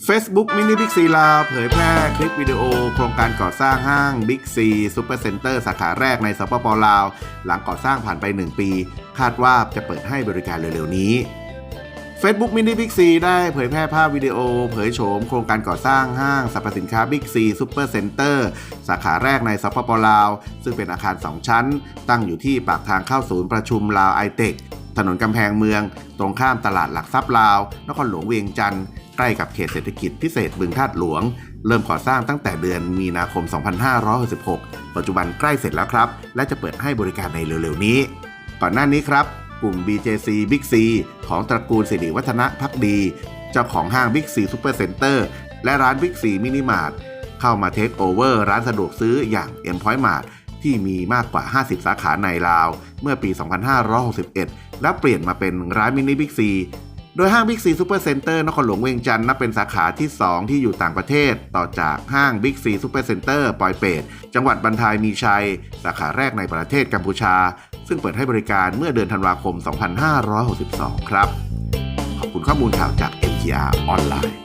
Facebook Mini Big C ລາວ ເຜີຍແຜ່ຄລິບວິດີໂອໂຄງການກໍ່ສ້າງຫ້າງ Big C Super Center ສາຂາແລກໃນ ສປປ ລາວ ຫຼັງກໍ່ສ້າງຜ່ານໄປໜຶ່ງປີ ຄາດວ່າຈະເປີດໃຫ້ບໍລິການເລັວໆນີ້. Facebook Mini Big C ໄດ້ເຜີຍແຜ່ພາບວິດີໂອເຜີຍໂສມໂຄງການກໍ່ສ້າງຫ້າງສັບພະສິນຄ້າ Big C Super Center ສາຂາແລກໃນ ສປປ ລາວ ຊຶ່ງເປັນອາຄານສອງຊັ້ນ ຕັ້ງຢູ່ທີ່ປາກທາງເຂົ້າສູນປະຊຸມລາວ ໄອເຕັກ ຖະໜົນກຳແພງເມືອງ ຕົງຂ້າມຕະຫຼາດຫຼັກຊັບລາວ ນະຄອນຫຼວງວຽງຈັນ ໃກ້ກັບເຂດເສດຖະກິດພິເສດບຶງທາດຫຼວງ ເລີ່ມກໍ່ສ້າງຕັ້ງແຕ່ເດືອນມີນາຄົມ ສອງພັນຫ້າຮ້ອຍຫົກສິບຫົກ ປັດຈຸບັນໃກ້ເສັດແລ້ວครับ ແລະ ຈະເປີດໃຫ້ບໍລິການໃນເລັວໆນີ້. ກ່ອນໜ້ານີ້ครับ ກຸ່ມ BJC Big C ຂອງຕະກູນສິລິວັດທະນະພັກດີ ເຈົ້າຂອງຫ້າງ Big C Super Center ແລະ ຮ້ານ Big C Mini Mart ເຂົ້າມາ take over ຮ້ານສະດວກຊື້ຢ່າງ M Point Mart ທີ່ມີມາກກວ່າຫ້າສິບສາຂາໃນລາວ ເມື່ອປີສອງພັນຫ້າຮ້ອຍຫົກສິບເອັດ ແລ້ວປ່ຽນມາເປັນຮ້ານ Mini Big C ໂດຍຫ້າງ Big C Super Center ນະຄອນຫຼວງວຽງຈັນ ນັບເປັນສາຂາທີສອງທີ່ຢູ່ຕ່າງປະເທດ ຕໍ່ຈາກຫ້າງ Big C Super Center ປອຍເປດ ຈັງຫວັດບັນທາຍມີໄຊ ສາຂາແລກໃນປະເທດກັມພູຊາ ຊຶ່ງເປີດໃຫ້ບໍລິການເມື່ອເດືອນທັນວາຄົມ ສອງພັນຫ້າຮ້ອຍຫົກສິບສອງ ครับ. ຂອບຄຸນຂໍ້ມູນຂ່າວຈາກ MTR ອອນລາຍ.